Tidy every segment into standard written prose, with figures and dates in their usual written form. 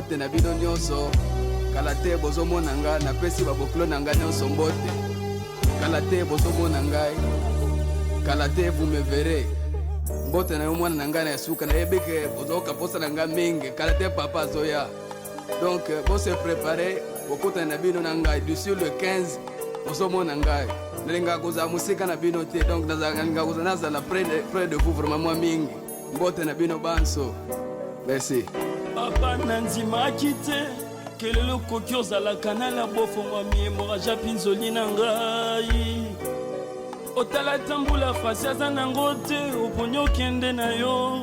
Mbote na bino nyonso. Kala te bozomona nga, napesi babokilo na nga nyonso mbote. Kala te bozomona ngai, kala te vous me verrez. Mbote na yo mwana na ngai na suka, nayebi ke bozoyoka mposa na ngai mingi. Kala te papa azoya. Donc bo se préparer, bokutana na bino na ngai d'ici le 15 bozomona ngai. Nalingaka kozala mosika na bino te, donc nalingaka kozala nazala près de, près de vous vraiment mwa mingi. Mbote na bino banso. Merci. Papa nandimaki te kelelo koki ozalaka na la bofongwami emoraja mpinzoli na ngai otala ta mbula fasi aza nango te oponi okende na yo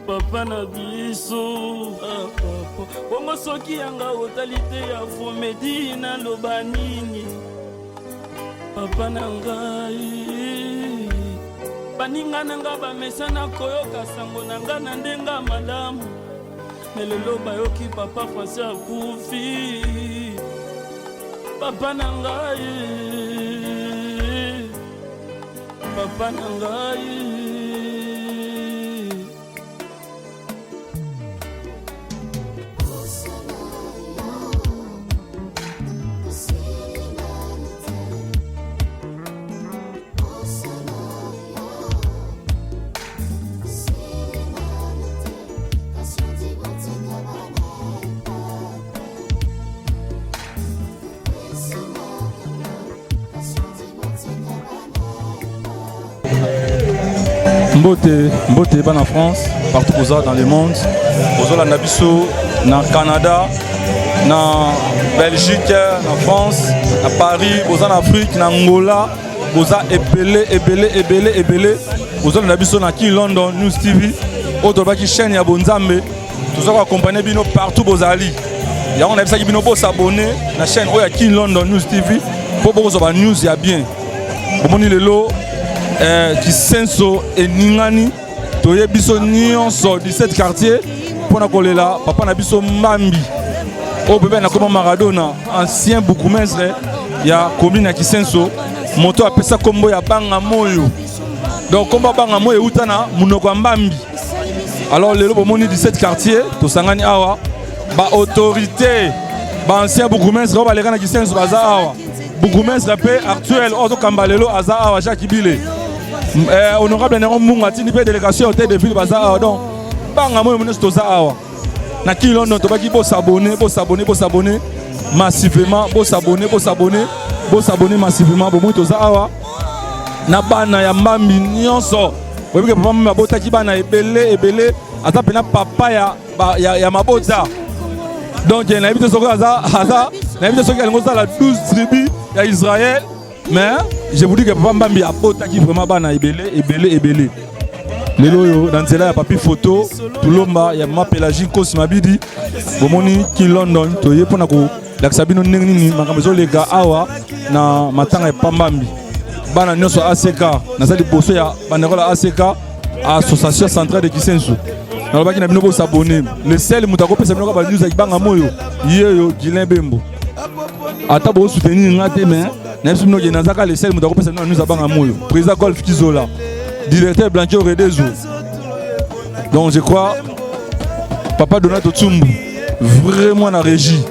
papa na biso ah, papa bongo soki yanga otali te ya fomedi naloba nini papa na ngai baninga na nga bamesana koyoka sango na nga na ndenge malamu me lelo bayoki papa français akufi papa na ngai papa na ngai. Mbote, mbote bana France, partout boza dans le monde. Bozolanda biso na Canada, na Belgique, na France, na Paris, boza na Afrique, na Angola, boza ebele ebele ebele ebele. Bozolanda biso na King London News TV, oyo tolobaki chaîne ya bonzambe. Toza ko accompagner bino partout bozali. Yango nayebisaki bino bosabonner na chaîne oyo ya King London News TV mpo bokozwa ba news ya bien. Bomoni lelo eh, Kisenso eningani, toye biso nyonso 17 quartier mpo na kolela papa na biso Mbambi oyo bebe nakoma Maradona, ancien bourgmestre ya commune ya Kisenso, moto apesa kombo ya Banga Moyo. Donc kombo ya Banga Moyo euta na monoko ya Mbambi. Alors lelo bomoni 17 quartier tosangani awa, ba autorité, ba ancien bourgmestre oyo baleka na Kisenso baza awa, bourgmestre mpe actuel oyo azokamba lelo aza awa, Jacques Bile, honorable Néron Mbunga atindi mpe délégation ya hôtel de ville baza awa. Donc Banga Moyo nyonso toza awa na King London, tobaki bosabone bosabone bosabone massivement, bosabone bosabone bosabone massivement. Bomoni toza awa na bana ya Mbambi nyonso. Oyebi ke papa Mbambi abotaki bana ebele ebele, aza mpena papa ya, ya, ya mabota. Donc nayebi te soki aza, aza nayebi te soki alingi osala 12 tribus ya Israël, mais je vous dis que papa Mbambi abotaki vraiment bana ebele ebele ebele. Lelo oyo na nzela ya papi photo Tulomba ya mama Pelagie Nkosi Mabidi, bomoni King London toye mpona kolakisa bino ndenge nini makambo ezoleka awa na matanga ya papa Mbambi. Bana nyonso ACK, naza liboso ya banderola ACK, Association Centrale de Kisenso. Nalobaki na bino bosabone, le seul moto akopesa bino kaka ba news ya Kibanga Moyo yeyo Guylain Bembo. Ata bosoutenir nga te, mais nayebisi bino ke nazaka le seul moto akopesa bino ba news ya Banga Moyo. Président Golf Kizola, directeur Blanquet Redezo. Donc je crois papa Donato Tsumbu vraiment na régie.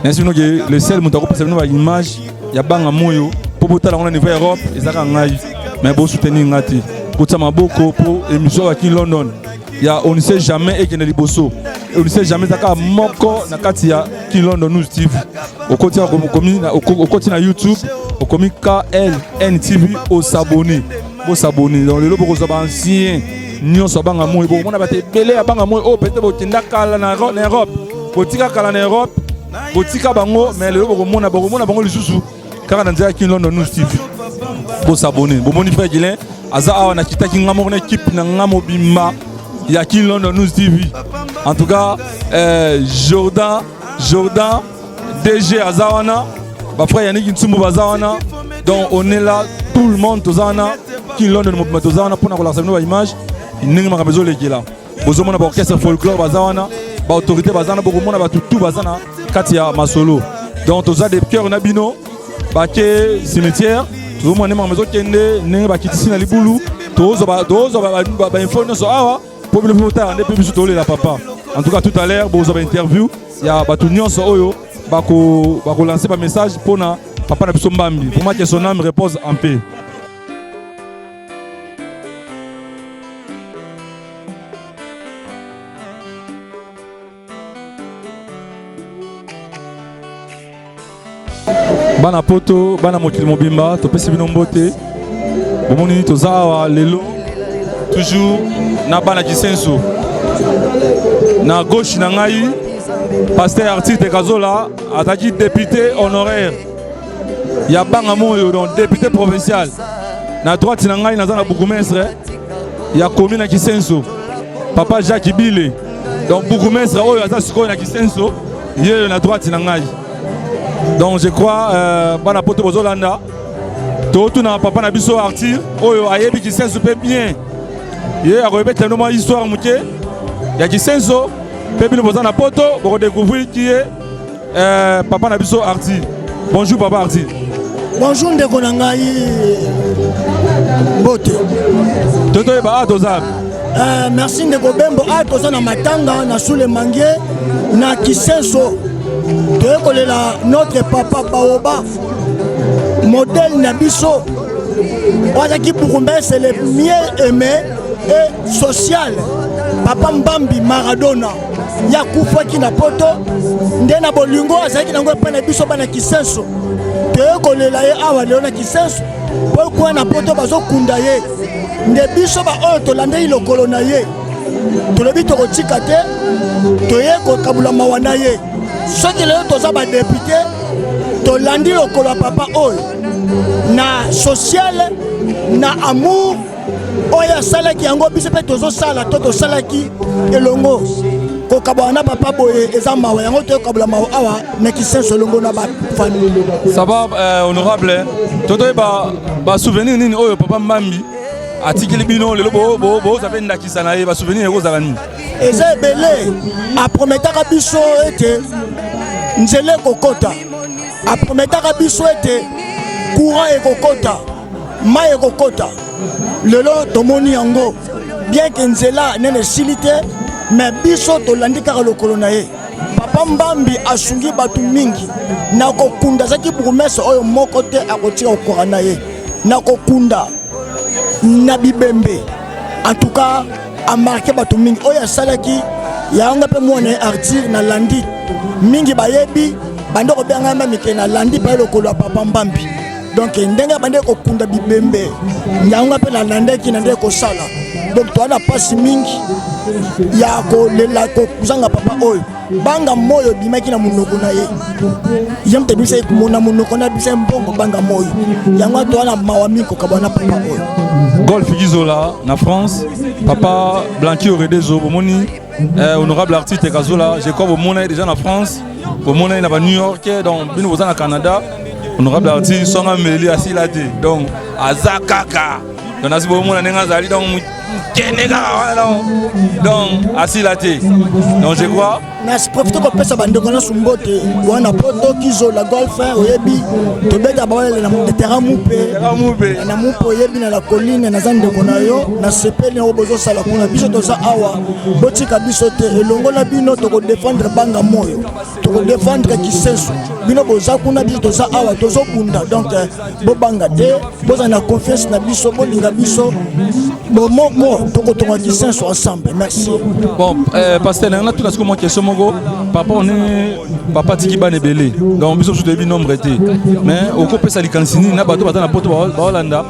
Nayebisi bino ke le seul moto akopesa bino ba image ya Banga Moyo po botala ngo na niveau Europe ezaka ngai, mais bosoutenir nga te, kotia maboko po émission ya King London ya on ne sait jamais ekende liboso. On ne sait jamais ezaka moko na kati ya King London News TV. Okoti na okomi na, okoti na YouTube, okomi KLN TV, osabonner, bosabonner. Donc lelo bokozwa ba ancien nyonso ya Banga Moyo, bokomona bato ebele ya Banga Moyo oyo peut-être bokenda kala na Europe, botika kala na Europe, botika bango, mais lelo bokomona, bokomona bango lisusu kaka na nzela ya King London News TV. Bosabonner. Bomoni frère Guylain aza awa, nakitaki nga moko na équipe na nga mobimba ya King London News TV. En tout cas, Jordan, Jordan DG aza wana, ba frère Yannick Ntsumbu baza wana. Donc on est là, tout le monde toza wana, King London mobimba toza wana mpona kolakisa bino ba image ndenge makambo ezolekela. Bozomona ba orchestre folklore baza wana, ba autorité baza wana, bokomona bato tout baza na kati ya masolo. Donc toza de cœur na bino bake cimetière, tozomona ndenge makambo ezokende, ndenge bakitisi na libulu, tozwa ba info nyonso awa. mpo bino mpe botala nde mpe biso tolela papa. En tout cas, tout à l'heure bozwa bainterview ya bato nyonso oyo bakolancer bamessage mpona papa na biso Mbambi. Vraiment, que son âme repose en paix. Bana poto, bana mokili mobimba, topesi bino mbote. Bomoni, toza awa lelo toujours na bana Kisenso. Na gauche na ngai, pasteur Artiste Kazola, azalaki député honoraire ya Banga Moyo, donc député provincial. Na droite na ngai, naza na bourgmestre ya commune ya Kisenso, papa Jacques Bile. Donc bourgmestre oyo aza sikoyo na Kisenso, ye oyo na droite na ngai. Donc je crois, bana poto bozolanda, totuna papa na biso Arthur oyo ayebi Kisenso mpe bien. Ye akoyebetela bino mwa histoire moke ya Kisenso, mpe bino boza na poto bokodécouvrir ki ye papa na biso Arthur. Bonjour papa Arthur. Bonjour ndeko na ngai, mbote. To toyeba awa toza? Merci ndeko Bembo. Awa toza na matanga na sous le manguier na Kisenso. Toye kolela notre papa Baoba, modèle na biso, oyo azalaki bourgmestre le mieux aimé et social, papa Mbambi Maradona. Ye akufaki na poto nde na bolingo azalaki nango epai na biso bana Kisenso. Toye kolela ye awa lelo na Kisenso, mpo kuna na poto bazokunda ye. Nde biso baoyo tolandeli lokolo na ye, tolobi tokotika te. Toye kokabula mawa na ye. Soki lelo toza badéputé, tolandi lokolo ya papa oyo na social, na amour oyo asalaki yango, biso mpe tozosala to tosalaki elongo. Kokabwana na papa boye eza mawa. Yango toyokabula mawa awa na Kisenso elongo na bafamille. Ça va, honorable, to toyeba basouvenir nini oyo papa Mbambi atikeli bino lelo boza mpe ndakisa na ye? Basouvenir ekozala nini? Eza ebele. Aprometaka biso ete nzela ekokota, aprometaka biso ete courant ekokota, mai ekokota. Lelo tomoni yango, bien que nzela nene esili te, mais biso tolandi kaka lokolo na ye. Papa Mbambi asungi bato mingi na kokunda. Azalaki bourgmestre oyo moko te akotika kokoka na ye na kokunda na bibembe. En tout cas, amarquer bato mingi oyo asalaki yango. Mpe mwana ye Arthur nalandi mingi, bayebi bande kobenga nga mike. Nalandi mpe lokolo ya papa Mbambi. Donc ndenge bande kokunda bibembe, yango mpe nalandaki na ndenge kosala. Donc toza na mpasi mingi ya kolela kozanga papa oyo. Banga moyo ebimaki na monoko na ye. Ye moto ebimisa na monoko na biso mbongo banga moyo. Yango toza na mawa mingi kokabwa na papa oyo. Golf Gizola na France, papa Blanqui Oredezo. Bomoni, honorable artiste Kazola, je crois bomona ye déjà na France, bomona ye na ba New York. Donc bino boza na Canada, honorable artiste songa meli asila te. Donc aza kaka, donc nasi bomona ndenge azali, donc kende kaka wana, donc asila te. Donc je crois Na profite kopesa bandeko nyonso mbote wana poto. Kizola Golf, oyebi tobeta baolela na terrain mupe na mupe, oyebi na la colline. Naza ndeko na yo, nasepeli yango bozosala kuna. Biso toza awa, botika biso te. Elongo na bino tokodéfendre Banga Moyo, tokodéfendre Kisenso. Bino boza kuna, biso toza awa, tozobunda. Donc bobanga te, bozala na confiance na biso, bolinga biso bomoko, tokotonga Kisenso ensemble. Merci. Bon, pasteur, nanga natuna sikoyo mwa question moko par rapport ndenge papa atiki bana ebele. Donc biso mosusu toyebi nombre te, mais okopesa likanisi nini na bato baza na poto baolanda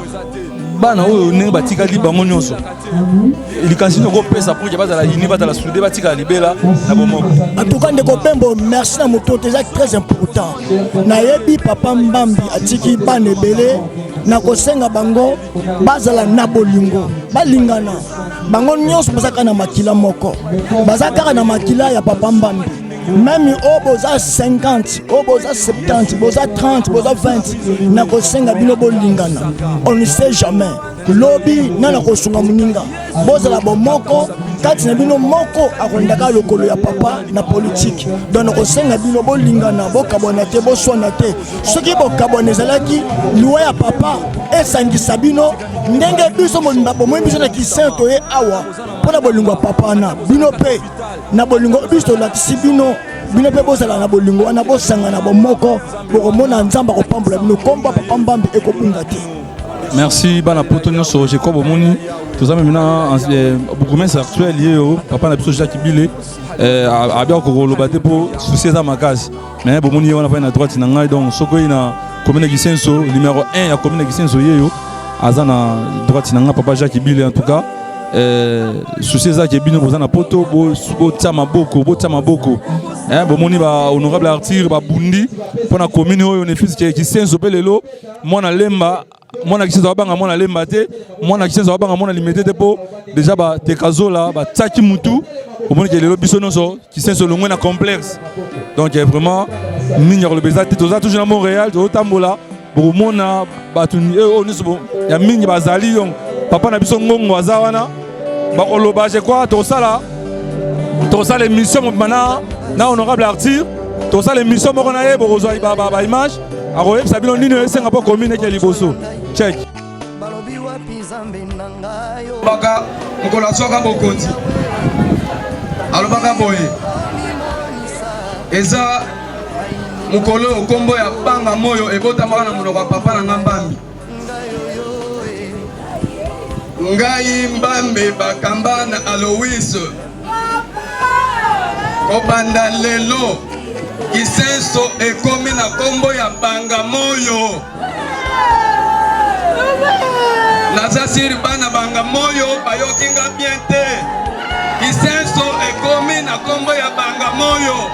bana oyo ndenge batikali bango nyonso? Likanisi nini okopesa pour que bazala uni, bazala soudé, batikala libela na bomoko? En tout cas, ndeko Bembo, merci na moto te, eza très important. Nayebi papa Mbambi atiki bana ebele. Na kosenga bango bazala na bolingo, balingana bango nyonso. Baza kaka na makila moko, baza kaka na makila ya papa Mbambi. Même oyo boza 50, oyo boza 70, boza 30, boza 20, na kosenga bino bolingana. On ne sait jamais lobi nana kosunga moninga. Bozala bomoko. Kati na bino moko akolendaka lokolo ya papa na politike. Donc nakosenga bino bolingana, bokabwana te, boswana te. Soki bokabwana ezalaki liwa ya papa esangisa bino ndenge biso mobimba bomoi biso na Kisenso toye awa mpo na bolingo ya papa wana. Bino mpe na bolingo biso tolakisi bino, bino mpe bozala na bolingo wana, bosangana bomoko, bokomona Nzambe akopambola bino. Kombo ya papa Mbambi ekobunga te. Merci bana poto nyonso. Je crois bomoni toza meme na bourgmestre actuel ye oyo papa na biso Jacques Bile abia kokoloba te mpo souci eza makasi, mais bomoni ye wana fai na droite na ngai. Donc soki oyi na commune ya Kisenso, numéro 1 ya commune ya Kisenso, ye yo aza na droite na ngai, papa Jacques Bile. En tout cas, souci eza ke bino boza na poto, botia maboko, botia maboko. Bomoni ba honorable Arthur babundi mpo na commune oyo, ne fût-ce que Kisenso mpe lelo mwana Lemba, mwana Kisenso abanga mwana Lemba te, mwana Kisenso abanga mwana Limete te, mpo déjà batekazola batiaki mutu. Omoni ke lelo biso nyonso Kisenso elongwe na complexe. Donc vraiment mingi ya koloba eza te. Toza toujours na Montréal, tozotambola, bokomona bato oyo nyonso ya mingi bazali. Donc papa na biso Ngongo aza wana, bakoloba. Je crois tokosala émission mobima na honorable Arthur, tokosala émission moko na ye, bokozwa baimage, akoyebisa bino nini esenga mpo commune eke liboso. Check. Baka mokolo azwaka bokonzi, alobaka boye: eza mokolo oyo nkombo ya Banga Moyo ebotamaka na monoko ya papa na nga Mbambi. Ngai Mbambi Bakamba na Alois, kobanda lelo Kisenso ekomi na nkombo ya Banga Moyo. Naza sûr bana Banga Moyo bayoki nga bien te. Kisenso ekomi na nkombo ya Banga Moyo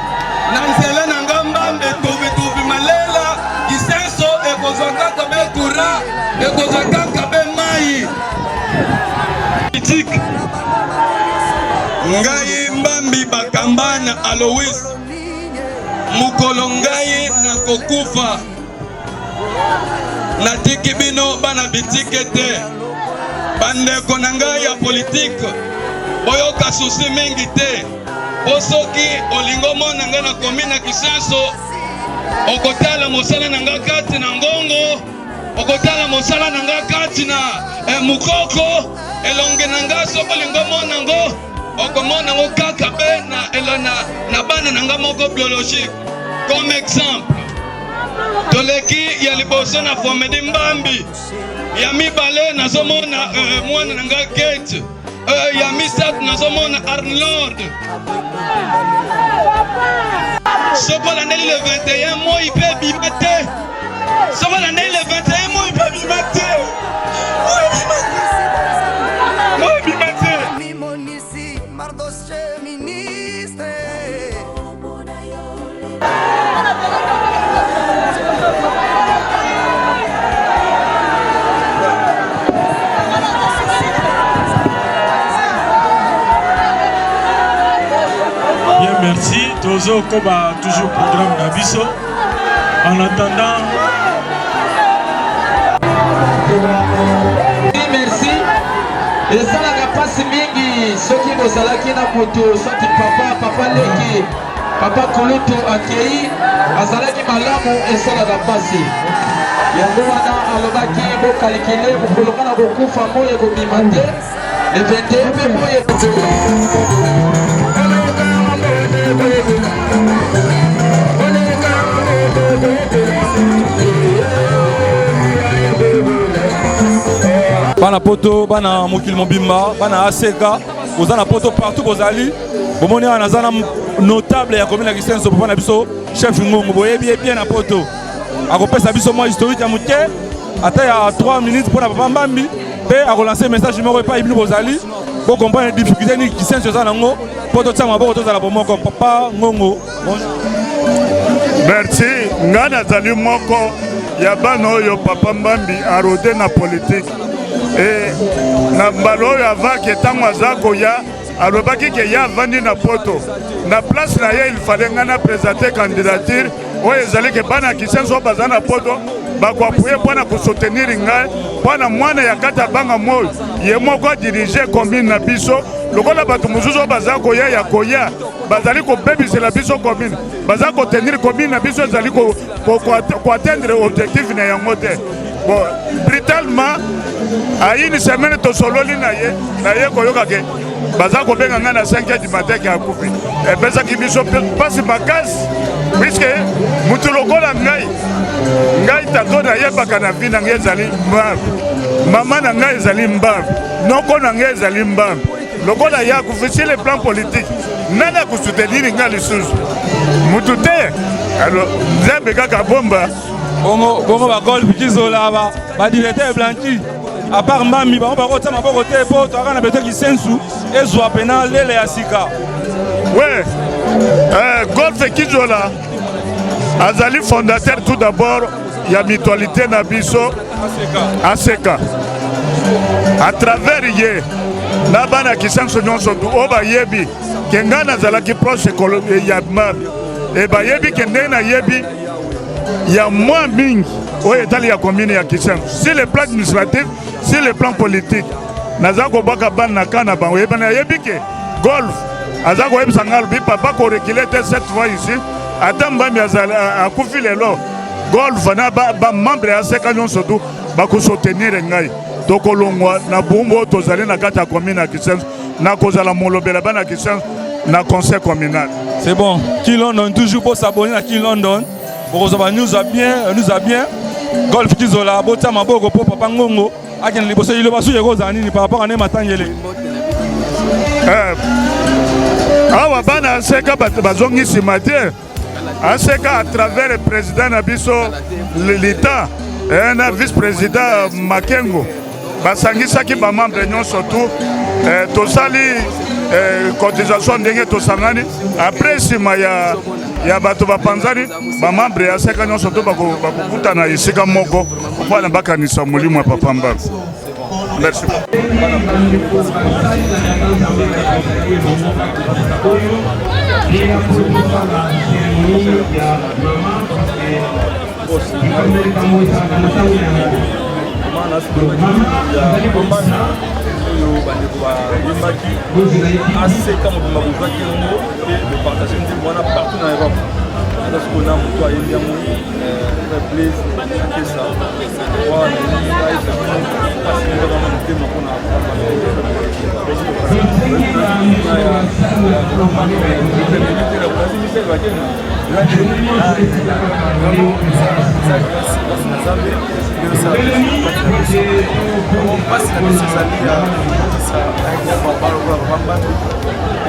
na nzela na nga Mbambe tubitubi malela. Kisenso ekozwa kaka be courant, ekozwa kaka be mai. Ngai Mbambi Bakamba na Alois, mokolo ngai nakokufa, natiki bino bana bitike te. Bandeko na ngai ya politike, boyoka souci mingi te, mpo soki olingi omona ngai na komi na Kisenso, okotala mosala na ngai kati na Ngongo, okotala mosala na ngai kati na Mokoko. Elongi na ngai, soki olingi omona yango, okomona yango kaka be na bana na ngai moko biologique. Comme exemple, toleki ya liboso na Fomedi Mbambi, ya mibale nazomona mwana na ngai Gate, ya misato nazomona Arnold. Soki olandeli le 21, moi mpe ebima te. Soki olandeli le 21, moi mpe ebima te, moi ebima te. Bien, merci. Tozokoba toujours programme na biso. En attendant, Merci. Esalaka mpasi mingi soki bozalaki na moto, soki papa, papa leki, papa kulutu akei, azalaki malamu, esalaka mpasi. Yango wana alobaki bokalikile mokolo nga na kokufa, moi ekobima te le 21 mpe moi. Bana poto, bana mokili mobimba, bana aseka boza na poto, partout bozali, bomoni awa naza na notable ya commune ya Kisenso, papa na biso chef Ngongo, boyebi ye bien na poto. Akopesa biso mwa historique ya moke, ata ya 3 minutes, mpo na papa Mbambi, mpe akolancer message moko epai bino bozali, bocomprendre difficulté nini Kisenso eza nango, mpo totia maboko, tozala bomoko. Papa Ngongo, bonjour. Merci. Ngai nazali moko ya bana oyo papa Mbambi arode na politike. E na mbala oyo avake, ntango aza koya, alobaki ke ye avandi na poto, na place na ye il fallait ngai na présente candidature oyo ezali ke bana ya Kisenso oyo baza na poto bakoappuyer mpo na kosoutenir ngai, mpo na mwana ya kati ya Banga Moyo. Ye moko adirige commune na biso lokola bato mosusu oyo baza koya ya koya bazali kobebisela biso commune, baza kotenir commune na biso ezali koatteindre objectif na yango te. Bon, brutalement à une semaine tosololi na ye, na ye koyoka ke baza kobenga ngai na 5 heures du matin ke akufi. Epesaki biso mpasi makasi puisque motu lokola ngai, ngai tato nayebaka na vie na ngai ezali mbambi, mama na ngai ezali mbambi, noko na ngai ezali mbambi. Lokola ye akufi sur le plan politique, nani akosoutenir ngai lisusu? Mutu te. Alors Nzambe kaka bomba. Bongo bongo ba golf kizola ba ba directeur blanchi à part mbambi bango bakotia maboko te mpo toyaka na beto kisensu ezwa pena lele ya sika. We golf kizola azali fondateur tout d'abord ya mutualité na biso aseka à travers ye na bana kisensu nyonso tu oyo bayebi ke ngai nazalaki proche ya mbambi e bayebi ke ndenge nayebi ya mwa mingi oyo etali ya commune ya Kisensu sur le plan administratif, sur le plan politique. Naza kobwaka bana na ka na bango yebana nayebi ke golf aza koyebisa ngai alobi papa korekile te cette fois ici ata mbambi akufi lelo golf na bamembre ya seka nyonso tu bakosoutenir ngai tokolongwa na bumbu oyo tozali na kati ya commune ya Kisensu na kozala molobela bana Kisensu na conseil communal. C'est bon. Kin London toujours pour s'abonner à Kin London. Bokozwa ba news ya bien, news ya bien. Golf Kizola botia maboko po papa Ngongo akende liboso iloba suki ekozala nini par rapport à ne matangele. Awa bana aseka bazongi nsima te. Aseka à travers le président na biso Lita na vice président Makengo basangisaki ba membre nyonso tu tosali cotisation ndenge tosangani après nsima ya bato bapanzani ba membre ya seka nyonso tu bakokutana esika moko mpona bakanisa molimo ya papa Mbambi. Merci. Oyo bandeko bayembaki aseka mobimba bozwaki yango mpe bopartage nzembo wana partout na Europe. Ata sikoyo na moto ayembi yango Blaise Akesa wana ayebisa motema mpona mpasi na biso ezali ya kokisa papa lokola papa Mbambi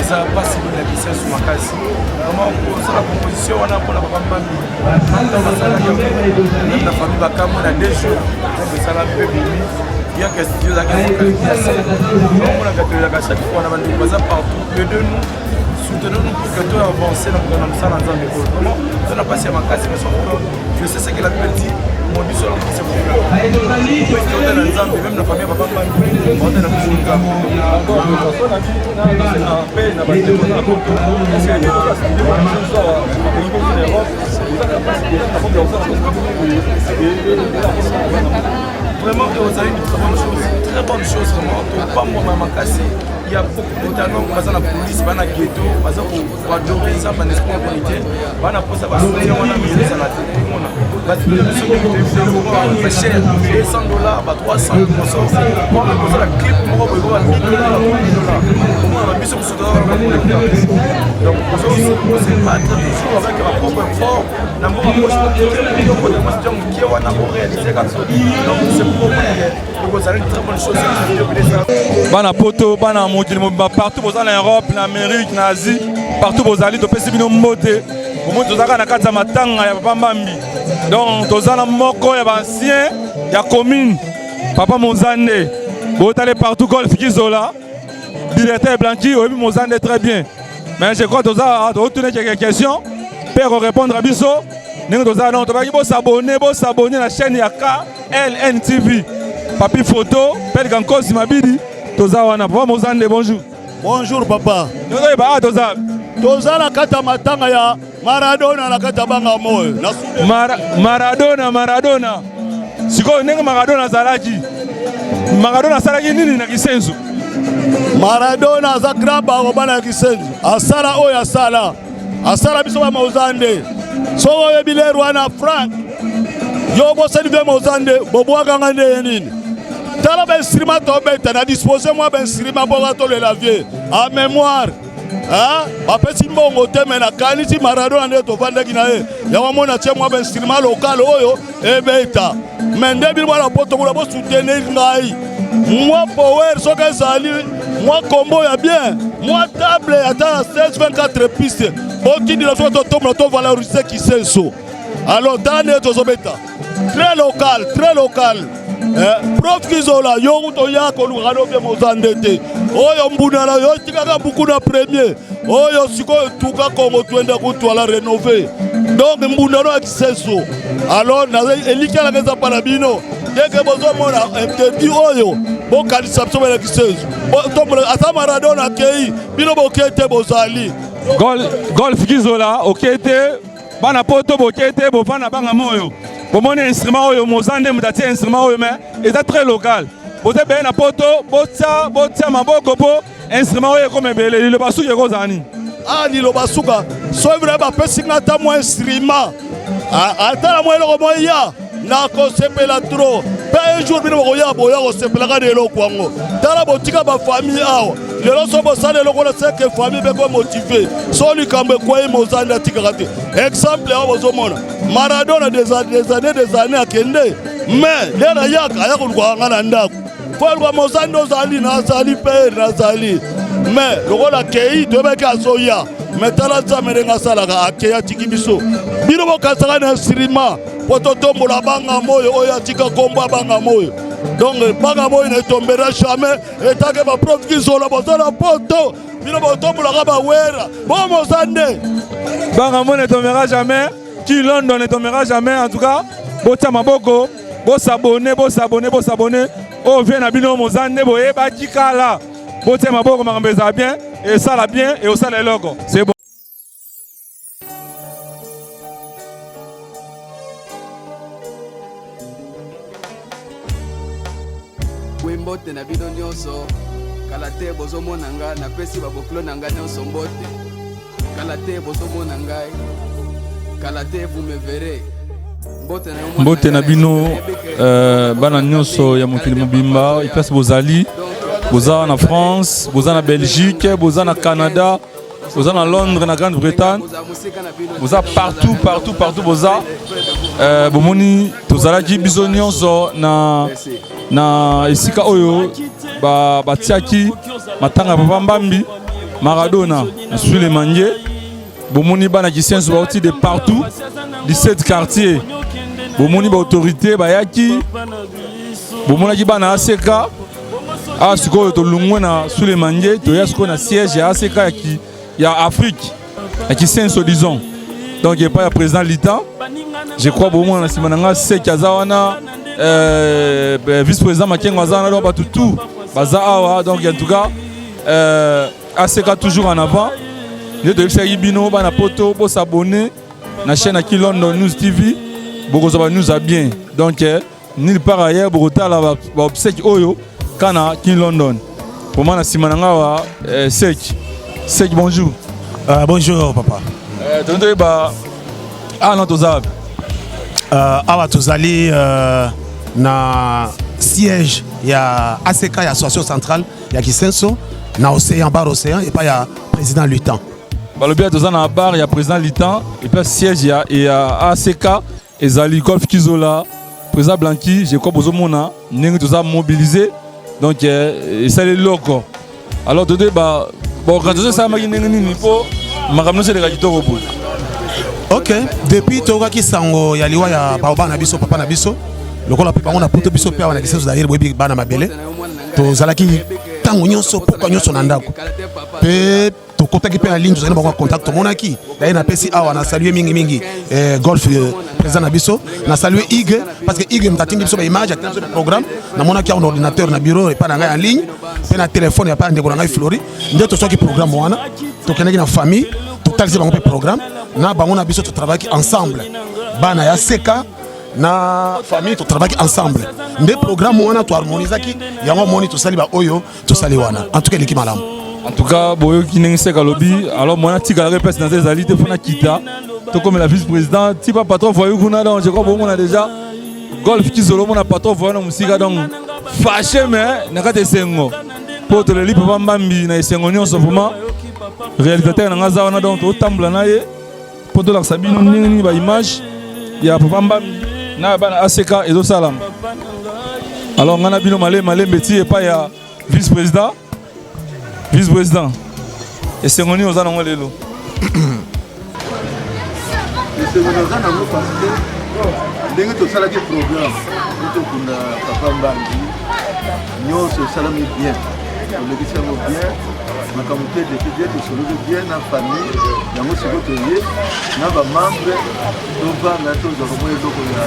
eza mpasi mingi na kisensu makasi. Vraiment kosala composition wana mpona papa Mbambi basalaki yango même na famille bakamwe na 2 jours nzambe esala mpe bimi bien que studio ezalaki na qualité ya se. Omonaka toyelaka chaque fois na bandeko baza partout, aide nous, soutenons-nous pour que toi avancer dans le mosala nzambe oyo. Vraiment toza na mpasi ya makasi, mais sauf que je sais ce que la Bible dit, maudit soit l'homme qui se confie na nzambe, même na famille ya papa Mbambi baota na biso nzambe. Vraiment ozali une très bonne chose, très bonne chose vraiment topambwama makasi. Il y a beaucoup de talents baza na police, bana ghetto baza koadore nzambe na esprit ya bonité, bana posa basoutien wana mais ezala te. Omona basoutien biso mingi te, cher 200 $, ba 300 300 kozala clip moko boye ba 1000 $, 1000 $. Omona biso mosusu toza donc ose battre toujours avec ba propre effort na mboka poche mokie wana oréalise kaka. Donc c'est pour ekozala une très bonne chose. Bana poto, bana mokili mobimba, partout boza na Europe, na Amérique, na Asie, partout bozali, topesi bino mbote. Bomoi tozalaka na kati ya matanga ya papa Mbambi, donc toza na moko ya baancien ya commune, papa Mozande. Botale partout Golf Kizola, directeur Blanqui, oyebi Mozande très bien, mais je crois toza totuna quelques questions mpe korépondre à biso ndenge toza. Donc tobaki bosabone, bosabone na chaîne ya KLN TV, Papi Photo Pelka Nkosi Mabidi. Toza wana. Papa Mozande, bonjour. Bonjour papa. Tozoyeba awa toza Toza na kati ya matanga ya Maradona na kati ya banga moyo. Maradona, Maradona. Sikoyo ndenge Maradona azalaki Maradona asalaki nini na Kisenso? Maradona aza grand baroba na Kisenso. Asala oyo asala. Asala biso ba Mozande. Soki oyebi lere wana Frank, yo obosani mpe Mozande, bobwaka nga nde ye nini? Tala ba instrument tobeta na dispose mwa ba instrument mpo batolela vie a mémoire. Bapesi mbongo te me nakanisi Maradona nde tovandaki na ye yango mona tie mwa bainstrument local oyo ebeta me nde bino bana poto kuna bosoutenir ngai mwa power soki ezali mwa kombo ya bien mwa table ata ya 16 24 piste botindela soki totombola tovalorize kisenso. Alors tala nde tozobeta très local, très local. Prof Kizola yo kutu oya koluka no bien mozande te oyo mbuna na yo tikaka buku na premier oyo sikoyo tuka Kongo twenda kutu ala rénové donc mbuna no ya Kisenso. Alors elikya nanga eza mpa na bino ndenge bozomona interview oyo bokanisa biso bana Kisenso ata Maradona akei bino boke te bozali Golf Kizola oke te bana poto boke te bovanda banga moyo bomoni instrument oyo moza nde moto atie instrument oyo mais eza très local boza ebele na poto botia botia maboko mpo instrument oyo ekoma ebele. Liloba suki ekozala nini? Ah, liloba suka soki vraiment bapesi nga ata mwa instrument, ata na mwa eloko mwa ya nakosepela trop mpe un jour bino bokoya boya kosepelaka na eloko yango. Tala botika bafamille awa lelo so bosala eloko na seke famille mpe komotive so likambo ekwei mozandi atikaka te. Exemple awa bozomona Maradona des années des années akende mais lere ayaka aya kolukaka nga na ndako po aluka mozandi ozali nazali mpe nazali mais lokola akei toyebaki azoya mais tala Nzambe ndenge asalaka akei atiki biso bino bokanisaka na instrument po totombola banga moyo oyo atika kombo banga moyo. Donc banga moyo ne tombera jamais etake baprof Kizola boza na poto bino botombolaka bawera bo mozande. Banga moyo ne tombera jamais qui London ne tombera jamais. En tout cas botia maboko, bosabone, bosabone, bosabone oyo vie na bino mozande boyebaki kala. Botia maboko, makambo ezala bien, esala bien e osala eloko, c'est bon. We mbote na bino nyonso kala te bozomona nga napesi babokilo na ngai nyonso mbote kala te bozomona ngai kala te vous me verrez. Mbote na bino bana nyonso ya mokili mobimba place bozali, boza na France, boza na Belgique, boza na Canada, boza na Londres, na Grande-Bretagne, boza partout partout partout boza. Bomoni tozalaki biso nyonso na esika oyo batiaki matanga ya papa Mbambi Maradona na Sulemange. Bomoni bana Kisenso bauti de partout, 17 quartiers. Bomoni ba autorité bayaki, bomonaki bana ACK. Awa sikoyo tolongwe na Sulemange, toya sikoyo na siège ya ACK ya Afrique ya Kisenso disons, donc epai ya président Litan je crois. Bomona na nsima na nga seki aza wana, vice président Makengo aza wana, donc bato tout baza awa. Donc en tout cas ACK toujours en avant. Nde toyebisaki bino bana poto bosabone na chaîne ya London News TV, bokozwa ba news ya bien. Donc nulle part ailleurs bokotala baobsèque oyo kana Kin London. Vraiment na nsima na nga wa seki seki, bonjour. Bonjour papa. Tondi toyeba awa na toza wapi? Awa tozali na siège ya ACK ya Association centrale ya Kisenso na Océan bar, Océan epai ya président Lutan. Balobi ya toza na bar ya président Litan et puis siège ya ACK ezali Golf Kizola, président Blanqui je crois. Bozomona ndenge toza mobilisé, donc esali eloko. Alors totoyeba baorganisation esalamaki ndenge nini mpo makambo nyonso eleka kitoko boye? Ok, depuis toyokaki sango ya liwa ya baoba na biso, papa na biso, lokola mpe bango na poto, biso mpe awa na Kisenso Zaire, boyebi bana mabele tozalaki ntango nyonso pokwa nyonso na ndako mpe tokotaki mpe na ligne, tozali na bango ya contact. Tomonaki daye napesi awa na salue mingimingi Golf président na biso, na salue Igue parce que Igue moto atindi biso baimage, atindi biso baprogramme. Namonaki awa na ordinateur na bureau epai na ngai en ligne mpe na telefone ya pa ndeko na ngai Flori. Nde toswaki programme wana, tokendaki na famille, totalisi bango mpe programme na bango na biso, totravaillaki ensemble bana ya seka. Na famille totravaki ensemble nde programme wana toharmonisaki yango, omoni tosali baoyo tosali wana. En tout cas eleki malamu. En tout cas boyoki ndenge sek alobi. Alors mwana tikalaka epesi na se ezali te mpona kita tokomela vice président ti pa patron voyou kuna. Donc je crois bomona déjà golf kizolo, omona patron voyou na mosika, donc fâché mais na kati esengo mpo toleli papa Mbambi na esengo nyonso. Vraiment, réalisateur na nga aza wana, donc totambola na ye mpo tolakisa bino ndenge nini baimage ya papa Mbambi na bana ACK ezosalama. Alors ngai na bino malembe malembe ti epai ya vice président. Vice président, esengo nini oza nango lelo? Esengo naza nango parce que ndenge tosalaki programme po tokunda papa Mbambi, nyonso esalami bien, tolekisi yango bien, makambo te eleki bien, tosololi bien na famille yango. Sikoyo toye na bamembre, tovanda, tozwaka mwa eloko ya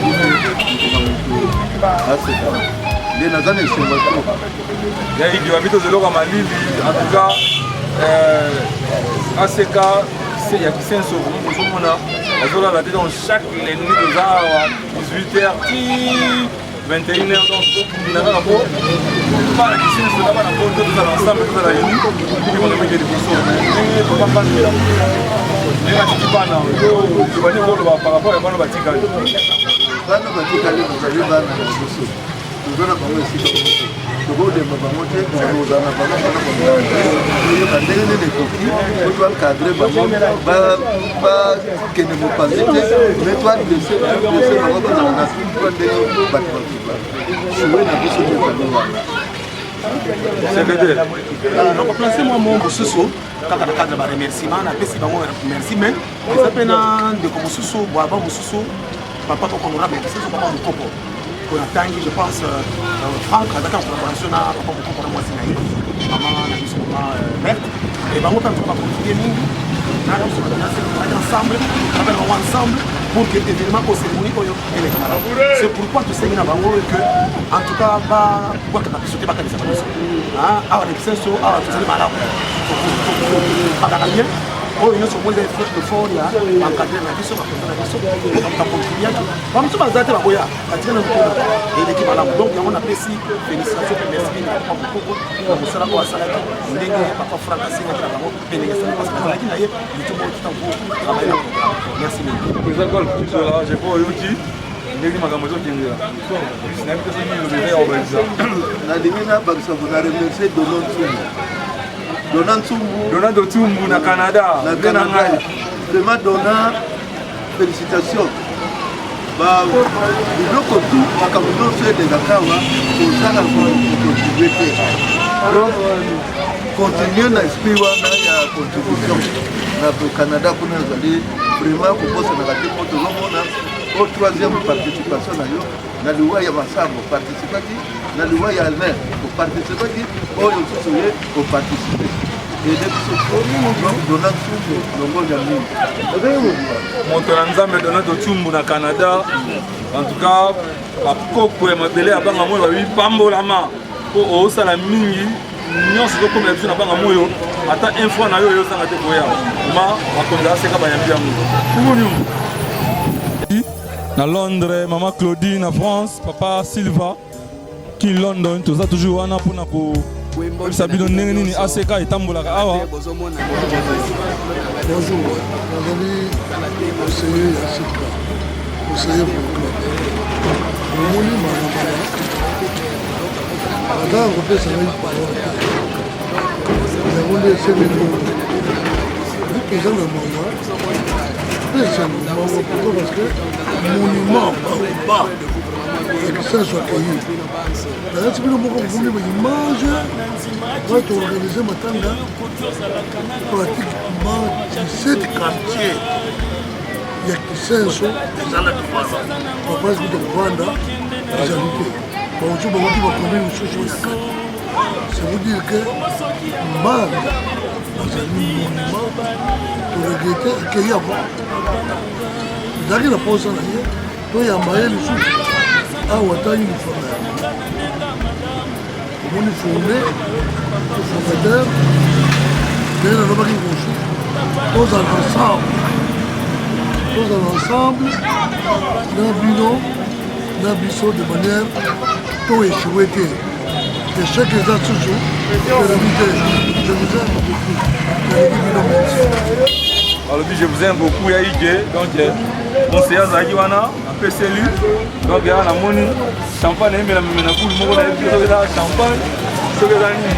moto na moto aseka nde naza na esengo to. Ya Idi babi tozwa eloko ya malili. En tout cas ACK ya Kisenso ozomona azolala te. Donc chaque lundi toza awa 18 h ti 21 h, donc tokunda kaka po bana Kisenso na bana poto tozala ensemble, tozala uni mpe makambo liboso. Ndenge papa Mbambi ndenge atiki bana, yo tobandi koloba par rapport ya bana batikali. Bana batikali bazali bana na biso, toza na bango esika moko, tokodemba bango te, tokozala na bango mpona toyeba ndenge nini ekoki po toencadre bango bakende mopanzi te, mais toadresse bango bazala na toi ndenge bato basuwe na biso te ezali wana. Secrétaire. Nakoplace mwa mo mosusu kaka na cadre ya baremerciement. Napesi bango merci, mais eza mpe na ndeko mosusu bwaba mosusu, papa moko honorable Kisenso, papa Mokoko oyo natangi. Je pense Frank azalaki en collaboration na papa Mokoko na mwasi na ye, mama na biso, mama Berthe, et bango mpe antuka bacontribue mingi na biso. Bazalaki ensemble, travaille bango ensemble pour que événement oyo, cérémonie oyo eleka malamu. C'est pourquoi tosengi na bango que en tout cas babwakaka biso te, bakanisaka biso awa na Kisenso. Awa tozali malamu, bakaka bien. Oyo nyonso omoni eza effort ya baencadre na biso, bakonza na biso, bacontribuaki. Bamosusu baza te, bakoya batika na mokolo eleki malamu. Donc yango napesi félicitation mpe merci mingi na papa Mokoko na mosala oyo asalaki, ndenge papa Frank asengaki na bango mpe ndenge asali, parce que azalaki na ye butu moko tout pour travailler na programme. Merci mingi. Président Golf Kizola, je crois oyoki ndenge makambo ezokendela, nayebi te soki lobi eza ya kobakisa. Nalingi nabakisa na remercier Dono Ntsumbu, Dona Ntsumbu. Donado Ntsumbu na Canada. Na nde na Canada. Ngai. Vraiment Dona, félicitation. Biloko tu, makambo nyonso elekaka awa, kozala kocontribue te. Donc continue na esprit wana ya contribution na Canada kuna, ezali vraiment kobosanaka te, mpo tozomona o troisième participation na yo na liwa ya Masango, participaki na liwa ya Alain, oparticipaki oyo mosusu ye oparticipe ede biso. Donc Dona Ntsumbu, longonya mingi. Moto na Nzambe Donato Tsumbu na Canada. En tout cas bakoko ya mabele ya banga moyo babi pambolama mpo osala mingi nyonso ezokomela biso na banga moyo. Ata un fois na yo oyosanga te koya ma bakonzi aseka bayambi yango kukuniu na Londres, mama Claudine na France, papa Silva ki London. Toza toujours wana mpona koyebisa bino ndenge nini ACK etambolaka awa. Bonjour, nazali conseiller ya sika, conseiller folklore. Omoni malabala ata kopesa ngai parole te, yango nde esengeli bongo. Toza na mawa mpe esengo. Mawa pourquoi? Parce que monument baoba ya Kisenso akei. Nayati bino moko bokomi baimage wana. Toorganize matanga pratiquement 17 quartier ya Kisenso ezalaki wana. Baplace kuta kovanda ezali te, bamosusu bauti bakomi mosusu ya kati. C'est vous dire que Mbambi azali monument. Toregrete akei avant, ezalaki na posa na ye toyamba ye lisusu awa. Atangi lifanga yango, omoni fonde fondateur ndenge nalobaki mosusu, tozala ensemble. Tozala ensemble na bino na biso de manière to échouer te. Échec eza susu permis te. Je vous aime beaucoup. Nalingi bino merci. Balobi je vous aime beaucoup ya ige donc conseiller azalaki wana apeseli donc ya namoni champagne eyembela meme na boule moko nayebi soki eza champagne soki eza nini.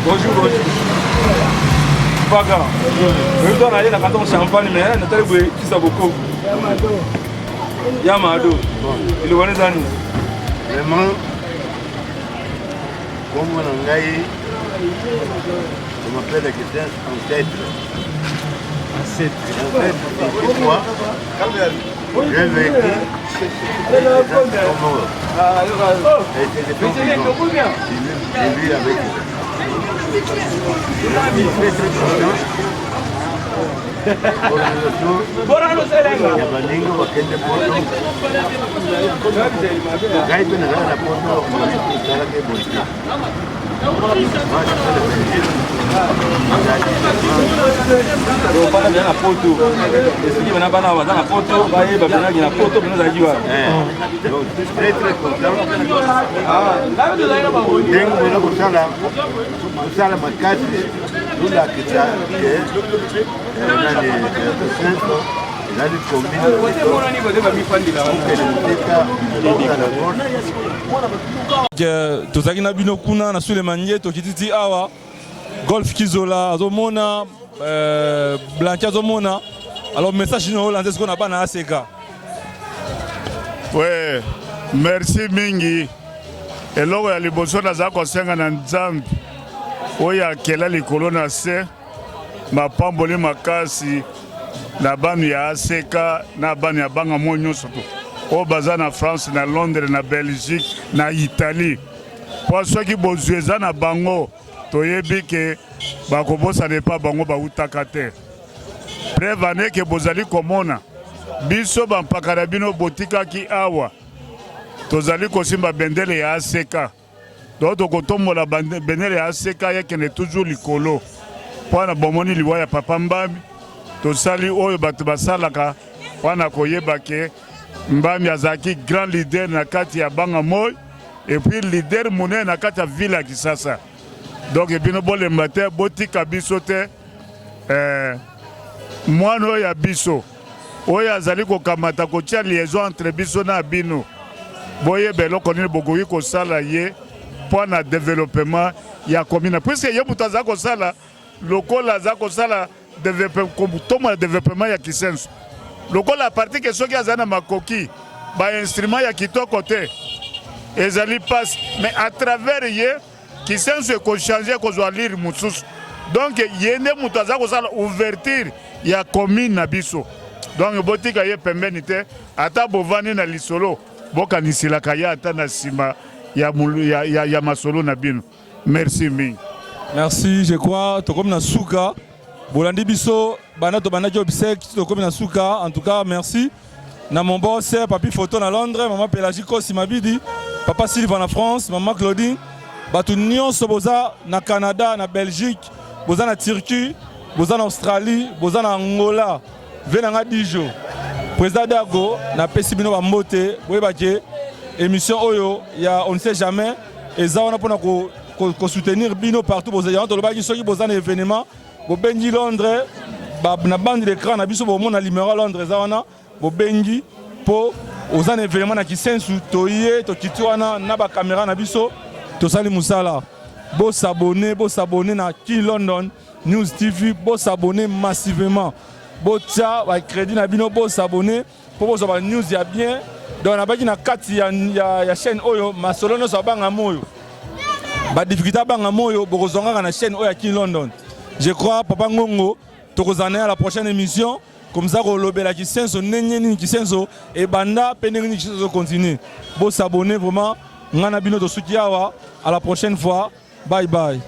Bonjour, bonjour paka oyebi to naye na carton champagne mais natali boye kisa bokoko ya mado eloba wana eza nini? Vraiment, kombo na ngai, je m'appelle Christian Ancêtre. Ancêtre. Ancêtre, moi, j'ai vécu comment. Et c'était tout vivant. J'ai vu avec eux. Je suis très très content. Organisation ya baninga bakende poto, ngai mpe nazala na poto, esalaki boye te. Bana bia na poto esoki bana bana baza na poto bayeba penaki na poto pena ozalaki wapi? Très très content ndenge boza kosala kosala makasi tolakisa ke nani Senso ezali commune okende mosika ozala Tozalaki na bino kuna na Sulemanie, tokiti ti awa Golf Kizola azomona Blanqui azomona. Alors message nini olanda sikoyo na bana aseka? We, merci mingi. Eloko ya liboso naza kosenga na Nzambe oyo akela likolo na se mapamboli makasi na banu ya ACK na banu ya banga mo nyonso to oyo baza na France, na Londres, na Belgique, na Italie, mpo soki bozwi eza na bango, toyebi ke bakobosana epa bango bautaka te. Preuve ane ke bozali komona biso bampaka na bino botikaki awa, tozali kosimba bendele ya ACK. Donc tokotombola bendele ya ACK ekende toujours likolo. Mpo na bomoni liwa ya papa Mbambi, tosali oyo bato basalaka mpo na koyeba ke Mbambi azalaki grand leader na kati ya Banga Moi et puis leader monene na kati ya ville ya Kisasa. Donc bino bolemba te, botika biso te. Mwana oyo ya biso oyo azali kokamata kotia liaison entre biso na bino, boyeba eloko nini bokoki kosala ye mpo na developpement ya commune, puisque ye moto aza kosala lokola aza kosala kotombola developpement ya Kisenso lokola parti ke soki aza na makoki ba instrument ya kitoko te, ezali passe, mais à travers ye Kisenso ekochange, ekozwa lire mosusu. Donc ye nde moto aza kosala ouverture ya commune na biso. Donc botika ye pembeni te, ata bovandi na lisolo bokaniselaka ye ata na nsima ya, ya, ya, ya masolo na bino. Merci mingi. Merci, je crois tokomi na suka. Bolandi biso banda tobandaki obsèque, tokomi na suka. En tout cas, merci na mon boss Papi Photo na Londres, maman Pélagie Kosi Mabidi, papa Sylvain na France, maman Claudine, bato nyonso boza na Canada, na Belgique, boza na Turquie, boza na Australie, boza na Angola, ve na nga Dijo président Dago, napesi bino bambote. Boyeba ke émission oyo ya on ne sait jamais eza wana mpona kosoutenir bino partout boza. Yango tolobaki, soki boza na événement, bobengi Londres na bande d'écran na biso, bomona numéro ya Londres eza wana. Bobengi mpo oza na événement na Kisensu, toye tokiti wana na bacaméra na biso, tosali mosala. Bosabone, bosabone na Kin London News TV, bosabone massivement, botia bacrédit na bino, bosabone mpo bozwa banews ya bien. Donc nabaki na kati ya chaîne oyo, masolo nyonso abanga moyo, badifficulté abanga moyo, bokozwa kaka na chaîne oyo ya Kin London. Je crois papa Ngongo tokozala na ye à la prochaine émission, comme ça kolobela Kisenso ndenge nini Kisenso ebanda mpe ndenge nini Kisenso ezocontinue. Bosabone vraiment. Ngai na bino tosuki awa, à la prochaine fois, bye bye.